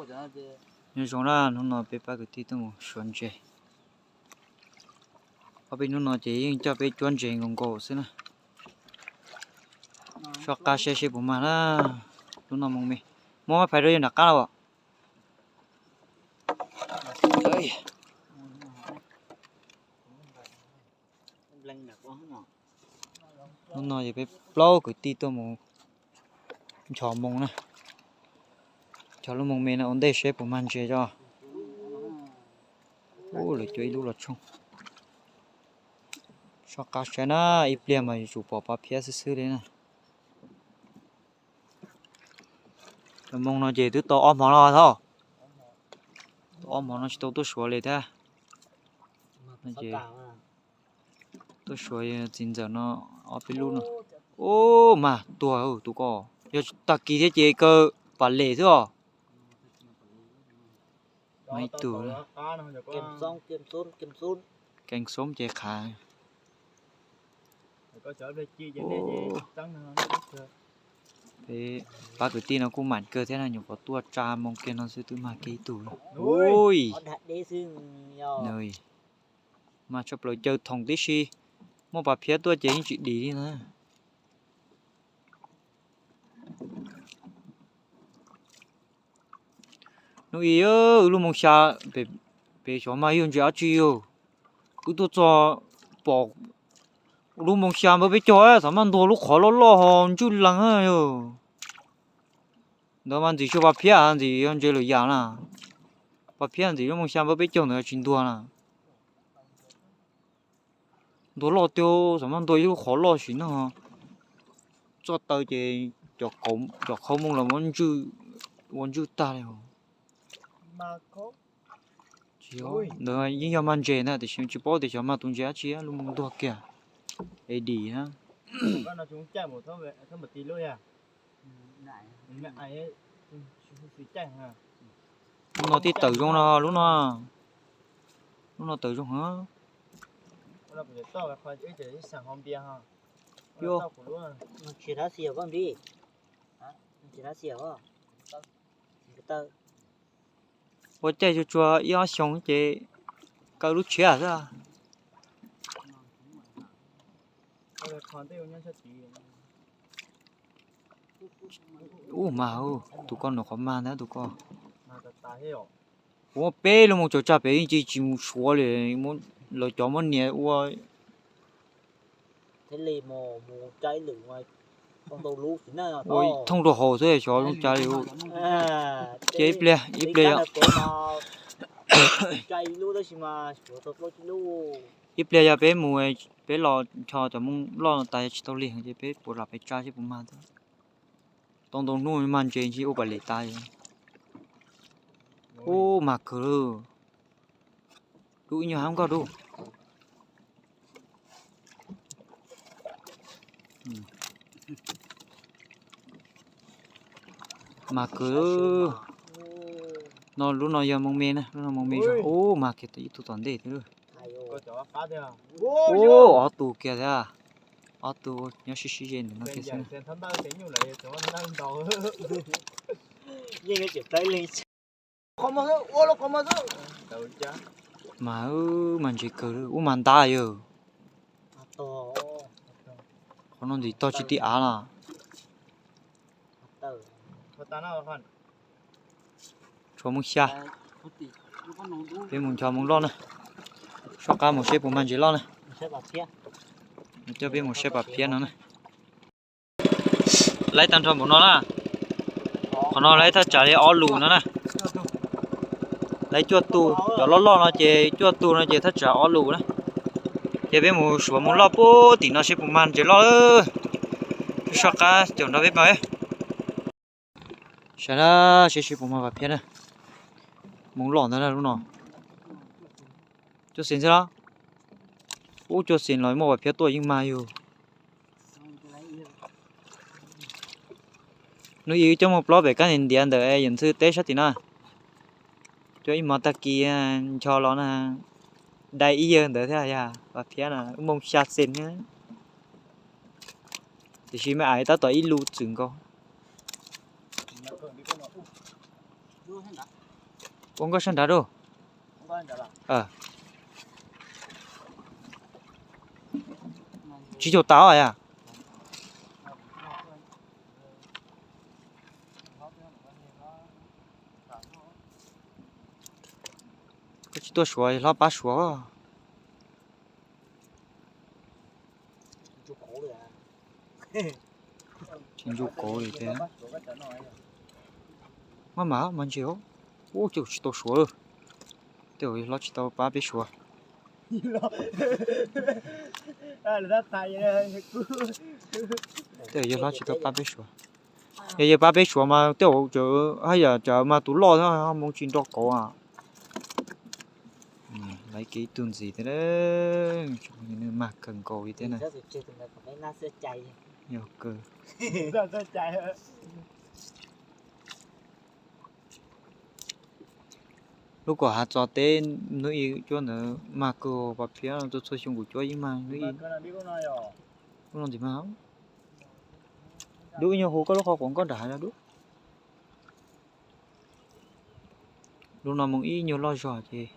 Nyob zoo na, hnub no peb pab kwv tij tuaj mus suav ntses. Ob peb hnub no ces yeej coj peb cuab ntses nkaus nkaus xwb na. Soj qab saib seb puas mag na. Lub no moo me. Muab phais rau yawg nram qab los. Hnub no ces peb plaub kwv tij tuaj mus nchos moo na. Nchos lub moo me no ua ntej seb puas mag ntses tso. Ub, lawv cuab ib lub los tshooj. Soj qab saib na, ib pliag mas yuav tsum pom pov phiab xwb xwb li na. Cov moo no ces twb tau ob hmo no thiab. Tau ob hmo no tsis tau tuaj suav li thiab. Tuaj suav txiv ntxawm no ob peb lub no. Ub, mag tuag tus ko. Yog tag kis thiab ces kaw pam lem xwb os. Mag ib tug. Kees xoob ces qhav. Peb pab kwv tij no kuj mam kawg thiab na, nyuam qhuav tuaj tsa moo kiag no xwb twb mag kiag ib tug. Ui, mag tshaj plaws, caw thoom tib si, muaj pas phiab tuaj ces yeej tsis dim li na. Hnub ib wb lub moo xya pem xyov mag yog ntses dab tsi yog, wb tuaj txog pom lub moo xya npawb peb caug, xav maj ntuag lub qhov loj loj ho ntswj lees yog. Ntawd mas ntxim tsis pas phiab, ntxim yog ntses lwm yam na. Pas phiab ntxim lub moo xya npawb peb caug ntawd tsis ntuag na. Ntuag loj tiag, xav maj ntuag ib lub qhov loj sim no. Txoj taw ces cov qhov moo los ua ntswj tag li. Ntawd yeej yog mag ntses ntag tiam sis tsis paub tias xyov mag tus ntses dab tsi, lub moo ntuag kiag. Es dim na. Lub no tib tawm zoo no, lub no, lub no tawm zoo heev. Ua caij tsuag tsuag ib ob xyoos ces kaw lub tshiab xwb. Ub, mag, tus ko nws qhov mag ntag tus ko. Ua peb lub moo tsaws tsag pem yeej tsis mus suav li, lawv cov muab nias ua thooj rau hauv xwb xyov zoo cas li. Ces ib pliag, ib pliag yog, ib pliag yog peb mus, peb los ncho cov moo loj no tas yog tsis tau li ces peb puas lam pes tsa seb puas mag. Tau ntau hnub mag ntses ntshe ua pas lem tas. Ub, mag kawg lawm. Dub ib nyuag hab nkoj dub. Mag kawg. No lub no yog moo me na, lub no moo me zog. Ub, mag kiag ib tug tom ntej thiab. Ub, ob tug kiag thiab. Ob tug nyob sib sib ze ntawm no kiag xwb. Mag, mag ntses kawg, ub, mag ntab yog. Qhov no ntxim tog tsis ti av na. Tshuav moo xya. Peb mus ncho moo loj na. Soj qab mus seb puas mag ntses loj na. Coj peb mus saib pas phiab no na. Laib tag nrho npaum no na. Qhov no laib thaj tsam li ob lus no na. Laib cuaj tug, cov loj loj no ces cuaj tug no ces thaj tsam ob lus na. Ces peb mus suav moo loj puag tim no seb puas mag ntses loj. Soj qab caum nrog peb pab. Saib na, seb seb puas mag pas phiab na. Moo loj ntag na lub no. Cuaj xees xwb los? Ub, cuaj xees los muaj pas phiab tuaj yeej mag yug. Hnub ib coj moo plob pem kab ntiav ntawm yawm ntxhw teb sab tim no. Coj ib hmos tag kis ncho los na, dai ib yawg ntawd thiab yog pas phiab na, moo xya xees thiab. Tiam sis me ais tab tom ib lus txwm nkaus. Ua nkoj sab nrad rau. Tsis caum tas os yam. Koj tsis tuaj suav, hlob pab suav. Tsis ntsuj kauv li thiab. Maj mam, mas ntse os. Ub, ces tsis tau suav lawm. Tej zaum yawg hlob tsis tau pab peb suav. Tej zaum yawg hlob tsis tau pab peb suav. Yog yawg pab peb suav mas tej zaum haj yam cas mas tus loj thiab moo tsis nro kauv. Laiv kiag ib tug ntxiv thiab, mag kawg nkaus li thiab na. Yog kawg. Lub kom hav txog teb hnub ib cuab ntawd mag kawg, pas phiab tuaj txhua xyoo kuv cuab yeej mag hnub ib. Lub no ntxim mag. Dub, ib nyuag hu koj lub qhov quav nkauj nram hav no dub. Lub no moo ib nyuag loj zog ces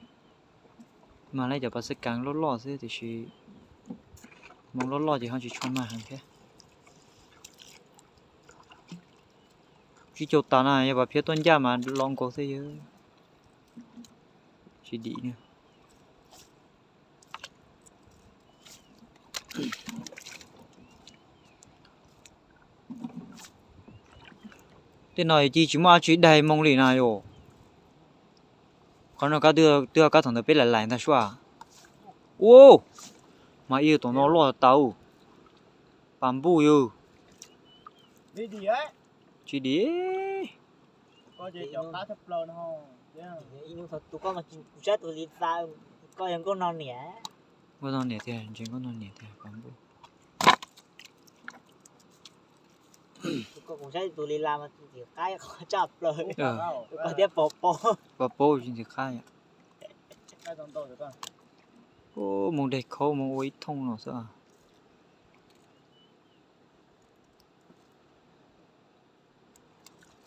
mag li cov pas xab kas loj loj xwb tiam sis moo loj loj ces ho tsis tshua mag heev thiab. Tsis caum tas na, yog pas phiab tuaj ncaj mas los nkaus xwb yog tsis dim na. Tej no ci tsis muaj dab tsi daig moo li na yom. Qhov no kab twb kab thaum ntawd peb laim laim ntag suab. Ub, mas ib tom no loj tas. Pas npuj yus. Tsis dim. Tus koj mas kuv saib tus li txav, koj yog nkauj no niam. Nkauj no niam tiag, ntse nkauj no niam tiag pas npuj. Koj kuv saib tus li las mas ntxim qab qhov tshaj plaws. Koj thiab pos paub. Pos paub tsis ntxim qab yom. Ub, moo deg khaub moo ua ib thooj no xwb.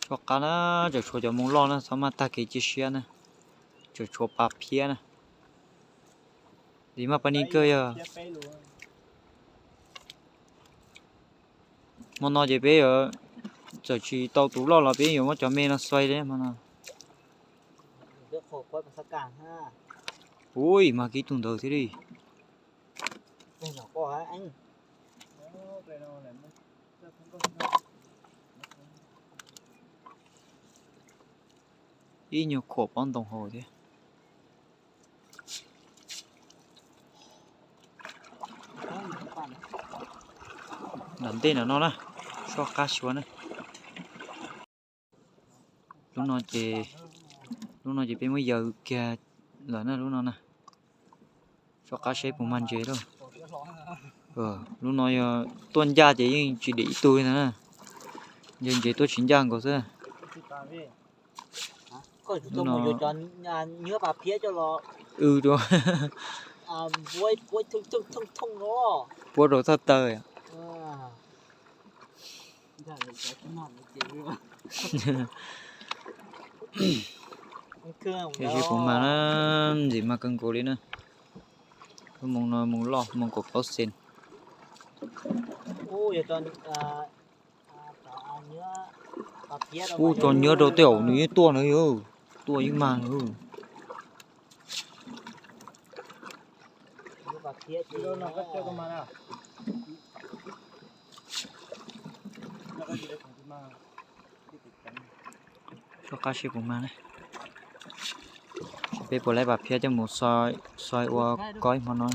Tshuav qab na, tseem tshuav cov moo loj na, txhob maj tag kev cia siab na. Tseem tshuav pas phiab na. Dim maj pas ni kawg yog. Hmo no ces peb yuav, txawm tsis tau tus loj los peb yuav muab cov me no xuas li hmo no. Ui, mag kiag tus ntawd thiab li. Ib nyuag khuam pob ntoo hauv thiab. Nram ntej nram no na, soj qab xyuas na. Lub no ces, lub no ces peb muab yaws kiag lawm na lub no na. Soj qab seb puas mag ntses lawm. Lub no yog tuaj ncaj ces yeej tsis dim ib tug li ntag na. Yog ntses tuaj tsis ncaj nkaus xwb. Puab rau thaj taw. Tiam sis kuv mas na, ntxim mas kawg nkaus li na. Lub moo no moo loj, moo kaum plaub xees. Ub, tso nyiab rau tej zaum nws yeej tuaj na yog, tuaj yeej mag na. Soj qab seb puas mag na. Peb puas laib pas phiab coj mus xoi ua kob ib hmo no.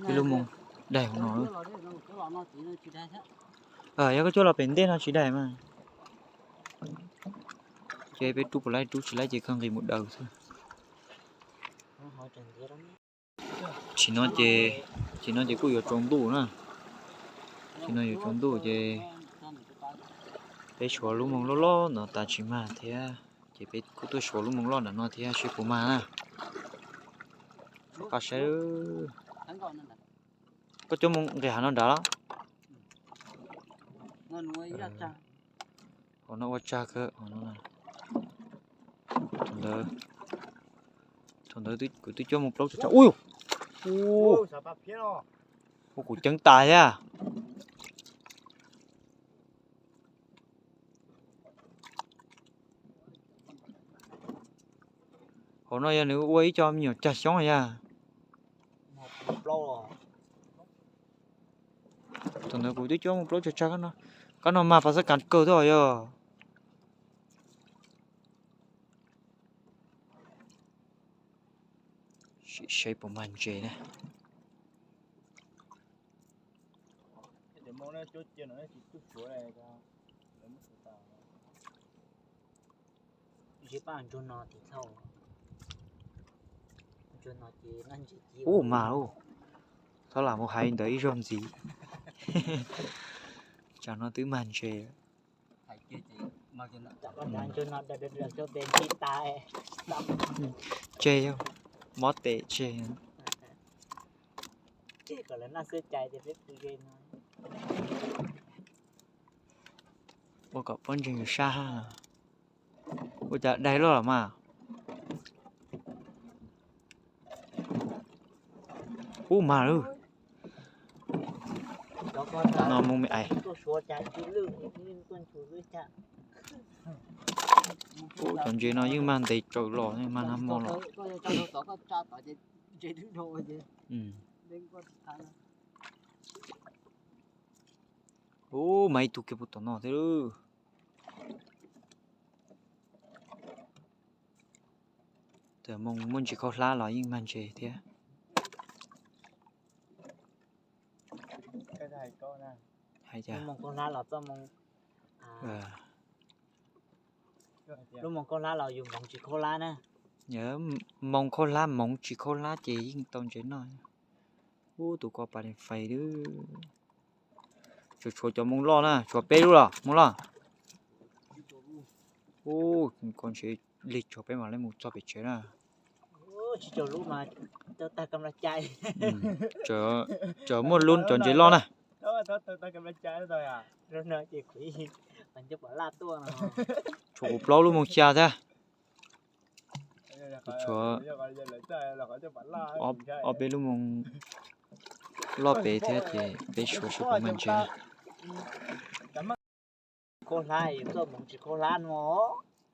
Ib lub moo daig hauv no. Yog koj cuab los pem ntej no tsis daig mas. Ces peb rub puas laib rub tsis laib ces koj nqis mus daws xwb. Tsim no ces, tsim no ces kuj yuav tsaus ntuj na. Tsim no yuav tsaus ntuj ces peb suav lub moo loj loj no tas tsis mag thiab ces peb kuj tuaj suav lub moo loj nram no thiab seb puas mag na. Soj qab saib. Koj coj mus nqis hav no nrad los? Hauv no ua tsag kawg. Thaum ntawd, thaum ntawd kuv twb coj mus plaub tsag tsag. Ui, ua kuv ceeb tas thiab. Hauv no yog nws ua ib co me nyuam cag xyoob yag. Thaum ntawd kuv twb coj mus plaub tsag tsag. Kab no mas pas xab kas kawg thiab yog. Sim saib puas mag ntses na. Ub, mag ub. Txhob lam mus hais ntawd ib zaug ntxiv. Tsam no twb mag ntses. Tseg, mob tes tseg. Ua kom pob ntseg yus sab. Ua cas dai loj los mas. Ub, mag lawm. No mus me ais. Ub, cov ntses no yeej mag ntev tsawv los, mag nag hmo los. Ub, mag ib tug kiag puag tom no thiab lawm. Mus muaj ntsis khaub hlab los yeej mag ntses thiab. Hais tias, lub moo khaub hlab los yus hmoov tsis khaub hlab na. Moo khaub hlab hmoov tsis khaub hlab ces yeej tau ntses noj. Ub, tus ko pas fais lawm. Tshuav, tshuav cov moo loj na, tshuav peb lub los moo loj. Ub, ko ntshe lig tshuav peb mam li mus txog pem tsev na. Tseem muaj lub cov ntses loj na. Tshuav kuv plaub lub moo xya thiab. Kuv tshuav ob peb lub moo loj pem thiab ces peb suav seb puas mag ntses.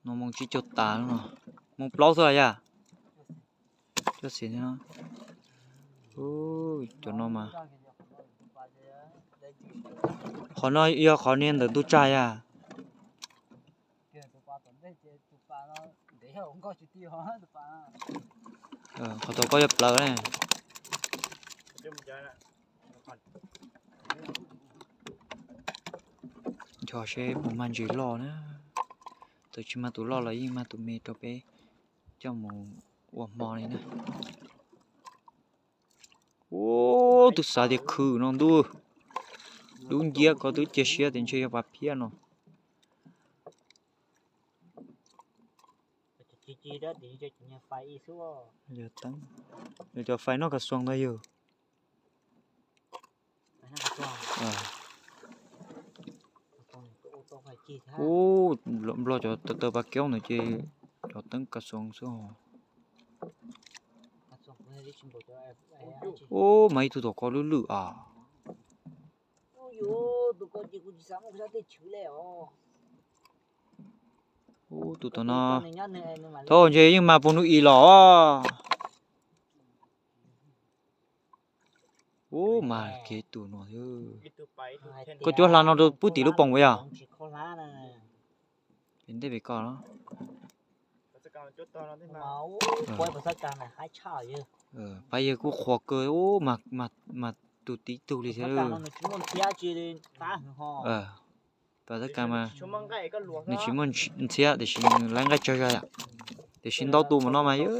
No moo tsib caug tas no, moo plaub xwb yog. Cov no mas, qhov no yog qhov niag ntawm ntug tsag yog. Qhov tau koj yuav plaws ne. Nco seb puas mag ntses loj na. Txawm tsis mag tus loj los yeej mag tus me rau peb coj mus ua hmo li na. Ub, twb xav tias khwm no ntuj, dub nciab ko twb cia siab tias ntshe yog pas phiab no. Cov fais noj kas xuas ntag yog. Ub, nplog cov taw pas keeb ntawd ces cov teeb kas xuas xwb os. Ub, mas ib tug tom ko lwj lwj as. Ub, tus tom no, thaum ntshe yeej mag puag hnub ib los. Ub, mag kiag tus no. Koj cuab hla no rau pub tim lub poom ua yog. Pem ntej pem ko. Pab yawg kuj qhuas kawg, ub, mag tus tib tug li thiab. Pas xab kas mas nws tsis muaj ntxhiab tiam sis nws laiv nqaij tsawg zog yom. Tiam sis ntau tus mas noj mas yog,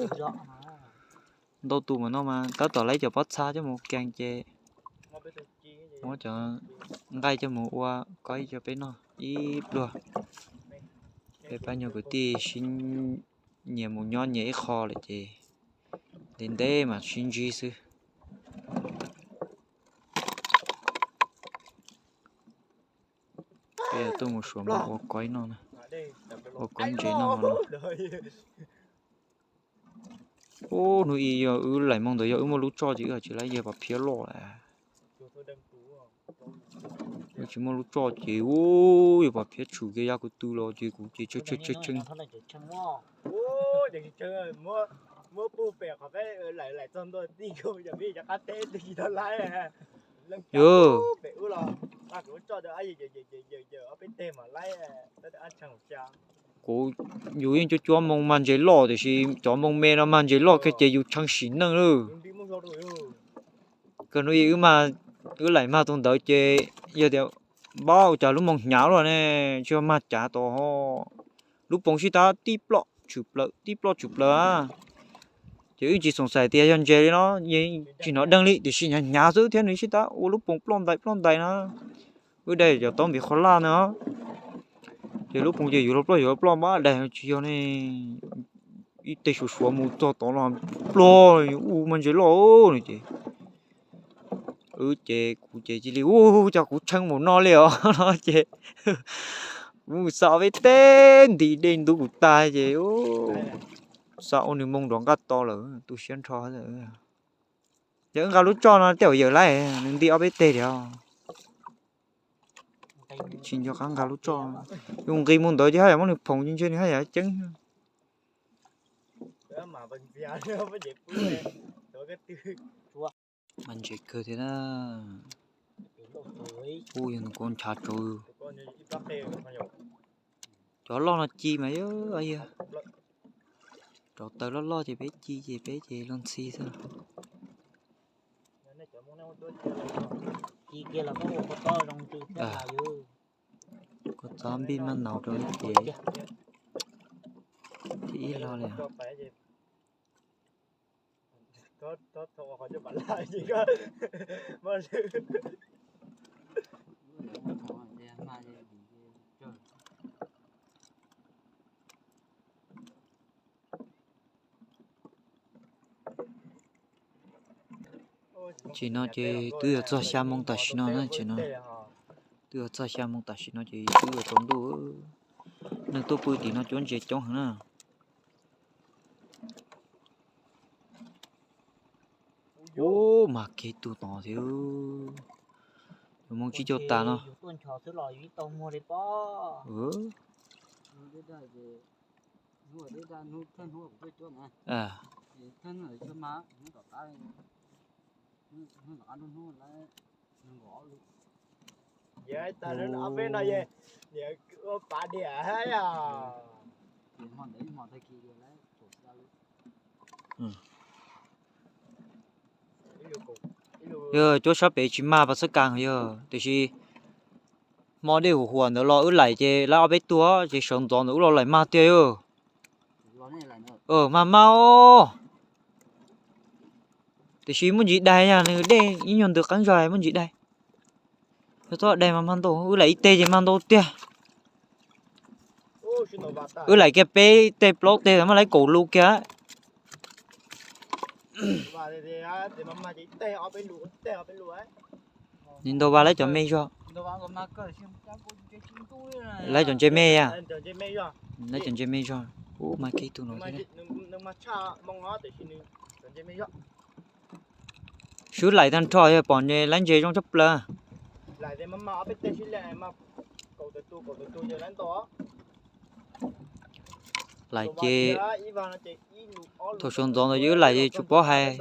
ntau tus mas noj mas tab tom laiv cov pob txha coj mus kees ces muab cov nqaij coj mus ua koj ib co peb noj ib pluag. Peb pab nyuag kwv tij sib nyias mus nyob nyias ib qho lawm ces ntev ntev mas sib ntsib xwb. Tuaj mus suav mus ua koj ib no na, ua koj ntses no no. Ub, hnub ib yog wb laim moo ntawd yog wb muaj lub tsoj ces wb tsis laib yawg pas phiab loj lawm. Wb tsis muaj lub tsoj ces ub, yawg pas phiab tshwm kiag ya kuv tw los ces kuv ces tshee tshee tshee. Yog, kuv yus yeej cuab cuab moo mag ntses loj tiam sis cov moo me no mag ntses loj kiag ces yus tshee sim neej lawm. Kawg hnub ib wb laim mag tus ntawd ces yog tias npab ua cas lub moo hnyav luaj ne, tsis yog mag cav tod. Lub poov sib tab tib ploj tshwm plaws tib ploj tshwm plaws. Ces wb tsis xoom xaim tias yog ntses li no, yeej tsis hnov deeg li tiam sis hnyav hnyav xwb thiab nws sib tab ua lub poov ploj ntais ploj ntais na. Wb dai cov taub npiv qhov laj na, ces lub poov ces yuav luag ploj yuav luag ploj npab dai tsis yog ne, ib teg suav suav mus txog tod los ploj u mag ntses loj no ces wb ces kuv ces cia li ub, cas kuv tshee mus no li os no ces kuv mus xa ob peb teg nti dej ntub kuv tag ces xa ua nws moo nrov nqaj to lawm tu siab nrho. Yog wb nqa lub tsoj no tej zaum yawm laib nws nti ob peb teg li os. Tsis nco qab nqa lub tsoj, yus nqis mus ntawd ces haj yam muab nws phoom ces ntshe nws haj yam ceeb. Mas ntses kawg thiab na. Ub, yog nws kuv nchav tsaus. Cov loj no ci mas yog, rau taws loj loj ces peb ci ces peb ces luag ntxhi xwb. Kuv txob npij maj naus rau ib ces, ces ib lo li. Ces no ces twb yuav txog xya moo tam sim no na, ces no twb yuav txog xya moo tam sim no ces twb yuav tsaus ntuj. Neeg tuaj pw tim no cuab ntses coob heev na. Ub, mas kev tu tod thiab. Yuav moo tsib caug tas no. Yog cuab sab pem tsis mag pas xab kas yog, tiam sis hmo dej huam huam ntawd los wb laim ces laib ob peb tug ces sawv ntxov ntawd wb los laim mag tiag yog. Mag mag os. Tiam sis muaj ntsis daig, yog nws dej ib nyuag ntws qeeb zog muaj ntsis daig. Yog txhob daig mas mag ntau, wb laim ib teg ces mag ntau tiag. Wb laim kiag peb teg plaub teg mas laib kaum lus kiag. Nws ntaus vas laib cov me zog. Laib cov ntses me, laib cov ntses me zog. Ub, mas kev tu no thiab. Swb laim tag nrho yog pom nws laib ntses zoo tshaj plaws. Laim ces thaum sawv ntxov ntawd yus laim ces tsis paub hais,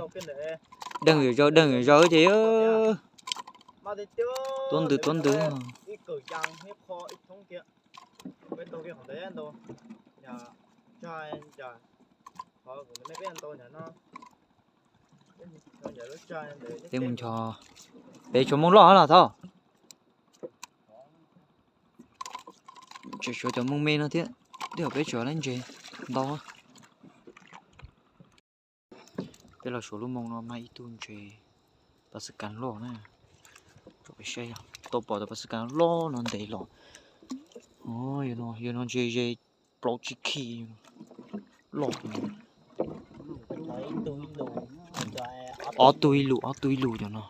deeg yuav zaws deeg yuav zaws ces tuab ntws tuab ntws. Peb mus ncho, peb tshuav moo loj los thaub. Tseem tshuav cov moo me no thiab, twb yog peb tshuav laib ntses ntau. Peb los suav lub moo no mag ib tug ntses pas xab kas loj na. Tau pom cov pas xab kas loj no ntev los. Yog no ntses ze plaub tsib khij loj. Ob tug ib lus, ob tug ib lus cov no.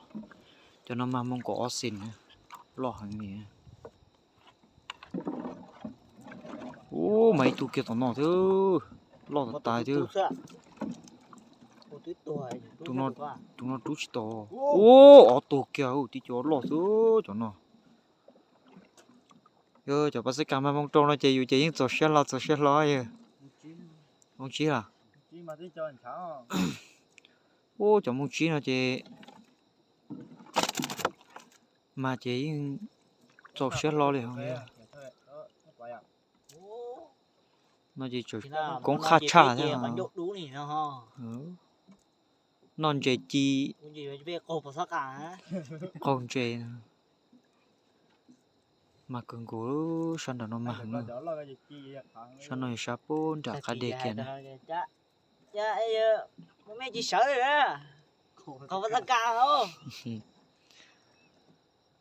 Cov no mag moo kaum ob xees, loj heev li. Ub, mas ib tug kiag tom no thiab, loj tas tas thiab. Tus no rub tsis tau. Ub, ob tug kiag, tib co loj xwb cov no. Yog cov pov xab kas mas moo rau no ces yus ces yeej txaus siab hlo txaus siab hlo yog. Moo tsib los? Ub, cov moo tsib no ces mas ces yeej txaus siab hlo li os. No ces tseem koob qhaj tshaj thiab. Noj ntses ci, qaug ntses. Mag kawg nkaus, sab nram no mag heev. Sab no yog sab pub nram qab deg kiag na.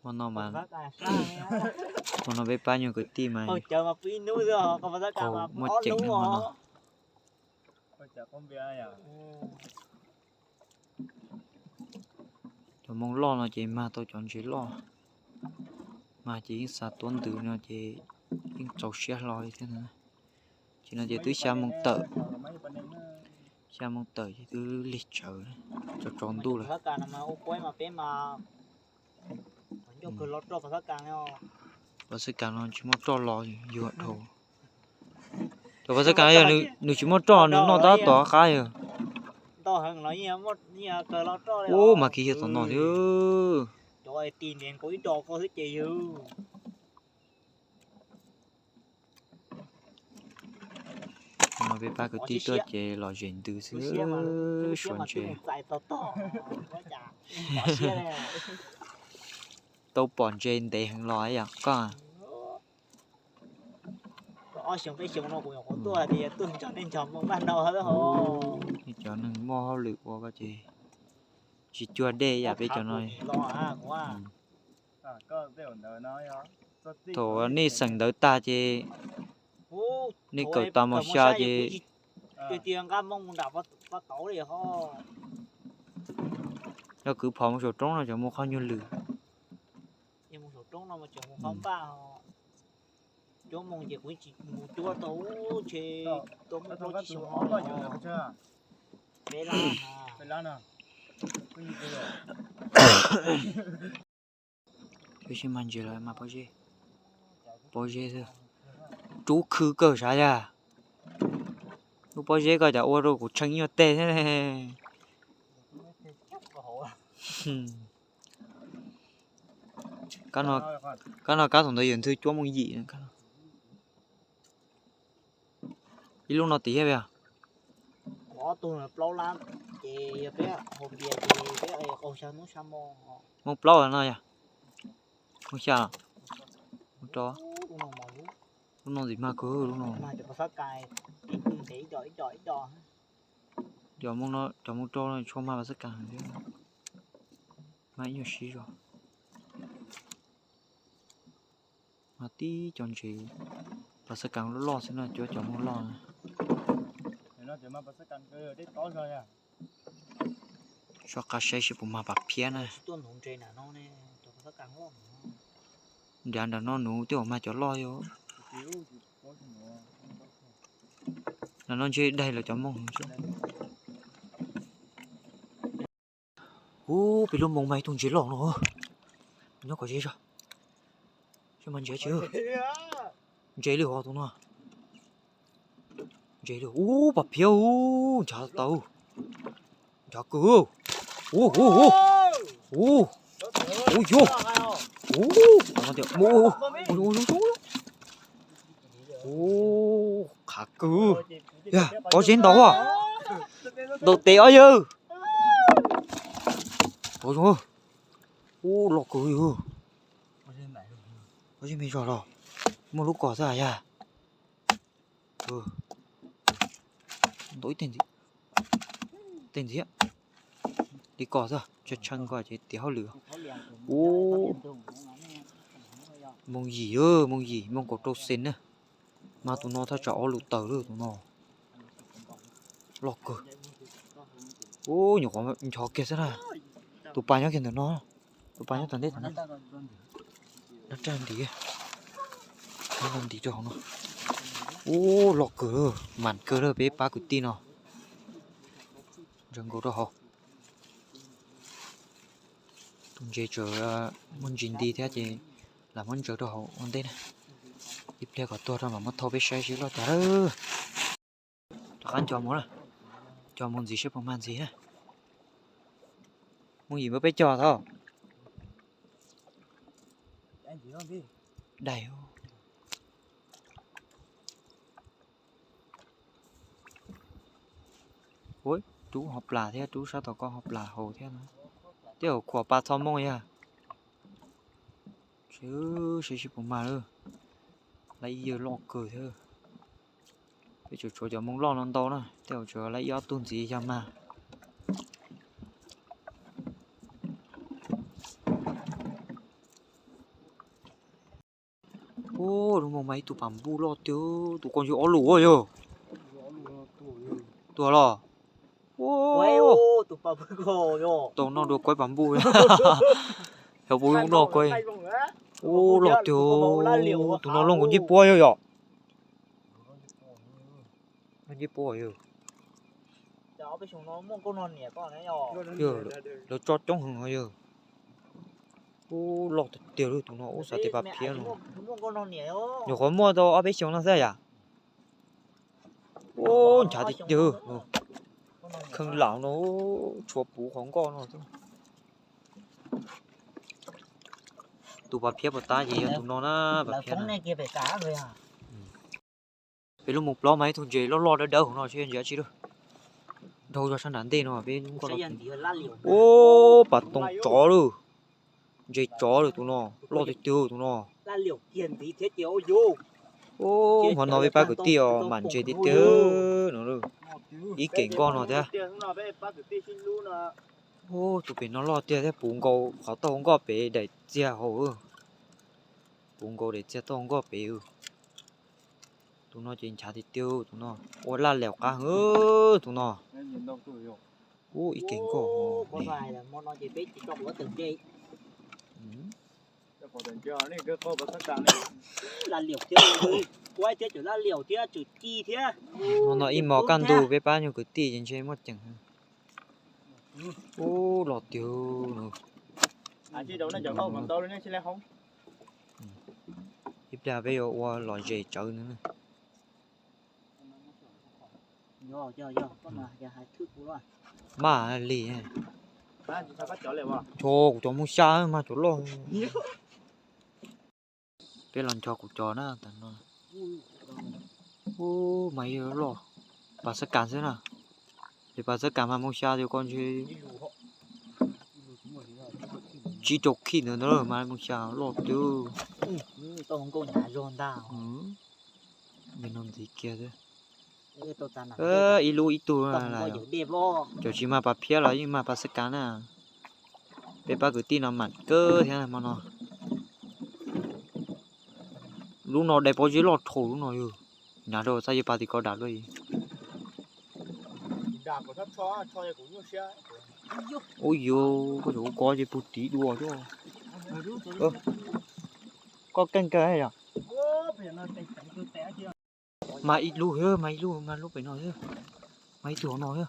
Hmo no mas, hmo no peb pab nyuag kwv tij mas, muaj ceem hmo no. Cov moo loj no ces mag tau cov ntses loj, mag ces yeej xa tuab ntws no ces yeej txaus siab hlo li thiab. Ces no ces twb xya moo tawm, xya moo tawm ces twb lig tsawv, tsaus tsaus ntuj lawm. Pov xab kas no tsis muaj roj los yug dhau. Cov pov xab kas yog nws tsis muaj roj nws noj tab tom qab yog. Ub, mas kiv yog tom no thiab. No peb pab kwv tij tuaj ces los zem ntws xwb, suav ntses. Tau pom ntses ntev heev los yom koj. Cov neeg muaj hauj lwm ua ko ces tsis cuag dej yam peb cov no. Thaum nej xeem ntawv tag ces nej kawm tas mos xya ces yog kwv phom mus saum roob no cov mus qhov nyuag lwm. Peb sib mag ntses los mas pob zeb, pob zeb xwb. Rub khw kawg sav yag. Lub pob zeb ko cas ua rau kuv tshee ib nyuag teg thiab ne. Kab no kab thaum ntawd yawg ntxwg cuab moo yim. Ib lub no tim thiab yog. Ob tug plaub lab, ces yog peb haus npias ces peb qaug xya hnub xya hmo. Moo plaub no yog. Moo xya los? Moo rau. Lub no ntxim mag kawg lub no. Cov moo no, cov moo rau no tsis tshua mag pov xab kas thiab. Mag ib nyuag sib zog. Mas tib co ntses, pov xab kas loj loj xwb no, cuab cov moo loj na. Soj qab saib seb puas mag pas phiab na. Nrad nram no nuv tej uas mag cov loj yog. Nram no ntshe daig lawv cov moo. Ub, peb lub moo mag ib tug ntses loj no. Nyob kom ze zog. Seb mag ntses tsis. Ntses li hov tus no. Ntses li, ub, pas phiab, ub, nchav tau. Nchav kawg. Ub, ub, ub. Ub, ub, yog. Ub, ub, ub. Ub, qhav kawg. Yog pob zeb ntaus, ntaus tes ob yawg. Ub, loj kawg yog. Pob zeb me zog los. Muaj lub kos xwb yog. Ntaus ib teg ntxiv, teg ntxiv. Li kos xwb, tshee kos ces tiav hauj lwm. Ub, moo yim, moo yim, moo kaum rau xees na. Mas tus no thaj tsam ob lus tawm lawm tus no. Loj kawg. Ub, nyuam qhuav ncho kiag xwb na. Tus pas nyob kiag ntawm no. Tus pas nyob tom ntej tom no. Nab raj ntiv, nab raj ntiv rau hauv no. Ub, loj kawg, mam kawg lawm peb pab kwv tij no. Ntsaws nkaus rau hauv. Tus ntses tseem muaj ntsis nti thiab ces lam muab ntsaws rau hauv ua ntej na. Ib pliag kom tuag rau mam muab thauj peb saib seb loj cas lawm. Rov qab nco mus na, nco mus ntxiv seb puas mag ntxiv na. Mus yim npawb peb cog thaum. Dai. Rub hauv plas thiab, rub sab tom koj hauv plas hauv thiab na. Tej zaum khuam pa txho moo yog. Seb seb puas mag lawm. Lawv ib yawg loj kawg thiab. Peb tsuas tshuav cov moo loj no ntau na, tej zaum tsuas lawv ib ob tug ntxiv yog mag. Ub, lub moo mas ib tug pas npuj loj tiag, tus ko yog ob lus yog. Tuag los. Tau noj dua kuaib pas npuj. Xyov puas noj kuaib. Ub, loj tiag, tus no loj nkaus ncej puab yog yom. Ncej puab yog. Yog, lawv tso coob heev no yog. Ub, loj tiag tiag li tus no, ub, xav tias pas phiab no. Nyuam qhuav muaj tau ob peb xyoos no xwb yom. Ub, nchav tiag tiag. Kheej laus no, tshuav puv qhov nkoj no. Tus pas phiab puas tab ces yog tus no na, pas phiab na. Peb lub moo plaub mas ib tug ntses loj loj dawb dawb hauv no seb ntses dab tsi lawm. Dhau zog sab nram ntej no peb lub nkoj. Ub, pas toog tsov lawm. Ntses tsov lawm tus no, loj tiag tiag tus no. Ub, hmo no peb pab kwv tij os mam ntses tiag tiag no. Ib kem nkoj no thiab. Ub, tus pem no loj tiag thiab puv nkaus qhov tau nkoj pem daim txiag hauv. Puv nkaus daim txiag tau nkoj pem. Tus no ces nchav tiag tiag tus no. Ua laj liaum qab heev tus no. Ub, ib kem nkoj. Hmo no ib hmos kaj ntug peb pab nyuag kwv tij ces ntshe muaj ceem. Ub, loj tiag. Ib pliag peb yuav ua lom zem tsawv nws na. Mas li, ncho kuv cov moo xya mas cov loj. Peb los ncho kuv cov na. Ub, mas loj, pas xab kas xwb na. Ces pas xab kas mas moo xya tias ko ntshe tsib rau khij ntawd ntawd mas moo xya loj twb. Nim no ntxiv kiag xwb. Ib lub ib tug, cov tsis mag pas phiab los yeej mag pas xab kas na. Peb pab kwv tij no mam kawg thiab hmo no. Lub no dai pob zeb loj dhau lub no yog. Hnav rau xab yog pas tim ko dam luaj. Ub yus, koj tseem ua koj ces pug tiv dua xwb. Koj keej kawg yom. Mas ib lub, mas ib lub, mas lub pem no xwb. Mas ib tug hauv no xwb.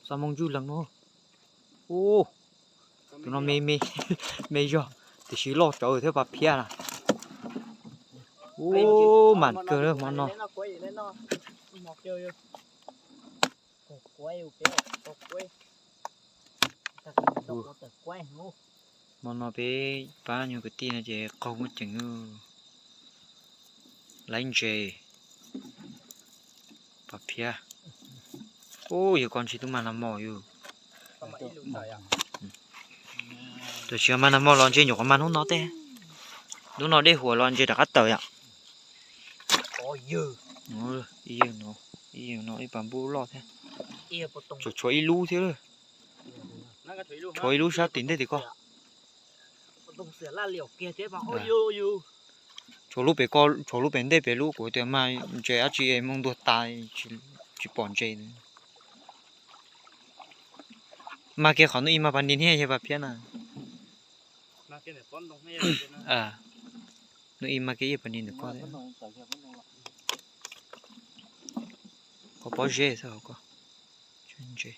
Xa moo ntsuj lees no. Ub, tus no me me, me zog, tiam sis loj tsawv thiab pas phiab na. Ub, mam kawg hmo no. Hmo no peb pab nyuag kwv tij no ces qaug muaj ceem. Laib ntses, pas phiab. Ub, yog ko ntshe twb mag nag hmo yog. Tam sim mag nag hmo los ntshe nyuam qhuav mag hnub no tej. Hnub no dej huam los ntshe rov qab tawm yom. Ib yawg no, ib yawg no ib pas npuj loj thiab. Tshuav, tshuav ib lub thiab. Tshuav ib lub sab tim ntej tim ko. Tshuav lub pem ko, tshuav lub pem ntej pem lub kuv tias mag ntses dab tsi es moo ntuag tas, tsis pom ntses. Mag kiag qhov hnub ib mag pas nis thiab yawg pas phiab na. Hnub ib mag kiag yawg pas nis ntawm ko thiab. Qhov pob zeb xwb ko. Ntses.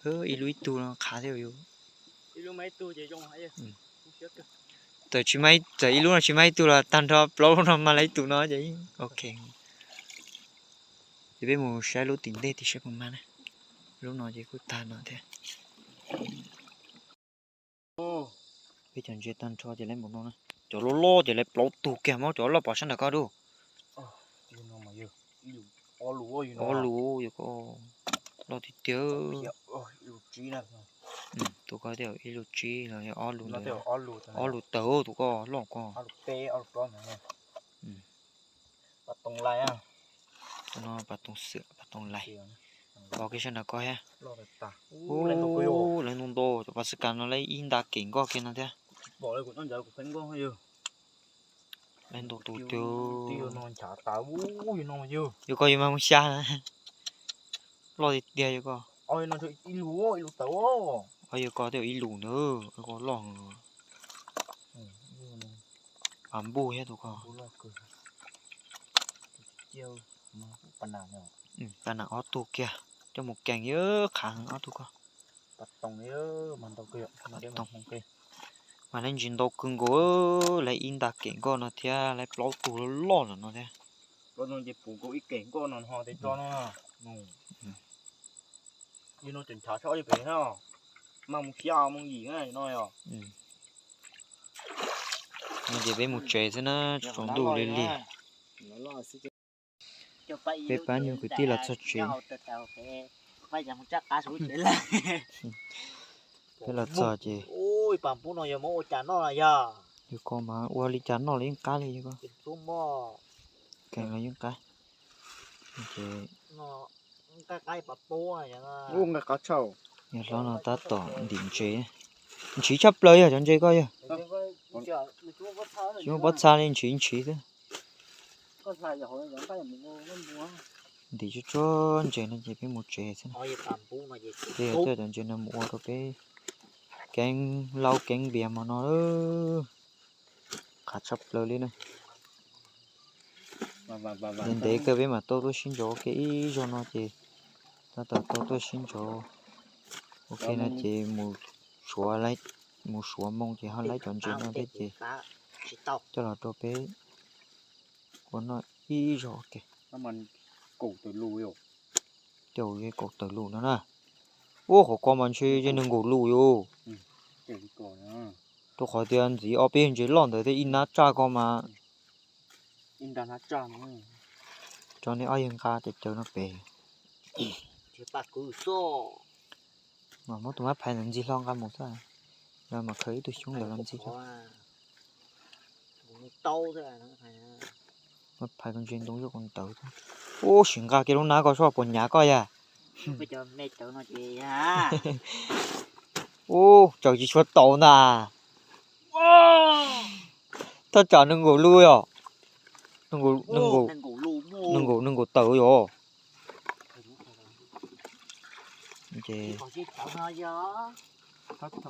Ib lub ib tug no qhav thiab yus. Txawm tsis, txawm ib lub no tsis mag ib tug los tag nrho plaub lub no mag lawm ib tug no ces ok. Ces peb mus saib lub tim ntej tim saib puas mag na. Lub no ces kuj tag no thiab. Peb cov ntses tag nrho ces lawv mus no na. Cov loj loj ces lawv plaub tug kiag, muab cov loj pov sab nram ko dub. Ob lus yog ko, loj tiag tiag. Tus ko tias ib lus tsib los yog ob lus, ob lus tawm tus ko loj ko. Tus no pas toov xwm pas toov lais. Pov kiag sab nram ko thiab. Lawv ntau ntau, cov pas xwb kas no lawv ib nta kem nkoj kiag no thiab. Lawv ntau tus tiag. Yog ko yus mag mus xya na. Loj tiag tiag yog ko. Yog ko thiaj ib lus ntawd, ko loj. Av npuj thiab tus ko. Pas nam ob tug kiag, coj mus kees yog qhav heev ob tug ko. Mas lawv ntsis ntau kawg nkaus, lawv ib nta kem nkoj no thiab lawv plaub tug loj loj lawm no thiab. No ces peb mus tsev xwb na, tsaus ntuj lig lig. Peb pab nyuag kwv tij los txog tsev. Peb los txog ces yog ko mas ua li cas noj los yeej qab li yog ko. Kees los yeej qab. Ces yawg hlob no tab tom ntim ntses, ntshiv tshaj plaws yog cov ntses ko yog. Tsis muaj pob txha li, ntshiv ntshiv xwb. Ntim tsuag tsuag ntses no ces peb mus tsev xwb. Peb yog tuaj cov ntses no mus ua rau peb keeb laub keeb npias hmo no. Qab tshaj plaws li na. Ntev ntev kawg peb mam tau tuaj sib ntsib ua ke ib zaug no ces tab tom tau tuaj sib ntsib ua ke no ces mus suav, mus suav moo ces ho laib cov ntses no thiab ces coj los rau peb ua noj ib zaug ua ke. Caum tawm lus no na. Ub, qhov ko mas ntshe yog nees nkaum lus yus. Rau qhov tias ntxiv ob peb ntses loj ntawd thiab ib nab tsaj ko mas. Tso nej ob yawg nqa caws caws no pem. Mas muab tus mab phais ntawd ntxig hlo nqa mus xwb. Lawv mas khaws ib tug xyoob ntawd los ntxig. Mab phais ko ntse ntoo zuj ntawd. Ub, sim nqa kiag lub nab ko seb puas hnyav koj yag. Ub, tsaws tsis tshua tau ntag. Thaj tsam nees nkaum lus yom. Nees nkaum tawm yom.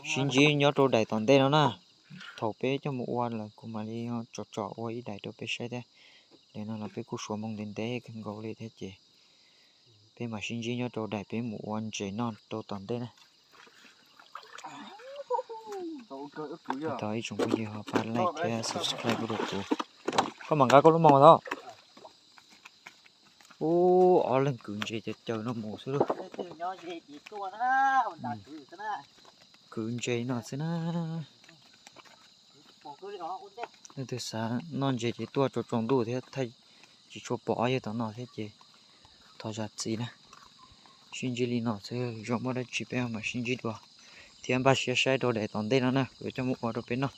Sib ntsib nyob rau daim tom ntej no na. Thaum peb coj mus ua lawm kuv mam li tsom tsom ua ib daim rau peb saib thiab. Daim no los peb kuj suav moo ntev ntev kawg nkaus li thiab ces peb mam sib ntsib nyob rau daim peb mus ua ntses noj rau tom ntej na. Thov ib tsoom phooj ywg ho pab like thiab subscribe rau kuv. Koj mam nqa koj lub moo tod. Ub, ob leeg kwv ntses caws caws no mus xwb lauj. Kwv ntses no xwb na. Leej twg xav noj ntses ces tuaj tsaus tsaus ntuj thiab thaij tsis tshua pom ob yawg tom no thiab ces thov zam txim na. Sib ntsib li no xwb, zoo muaj dab tsi peb mam sib ntsib dua thiab npaj siab saib rau daim tom ntej no na, kuv coj mus ua rau peb noj.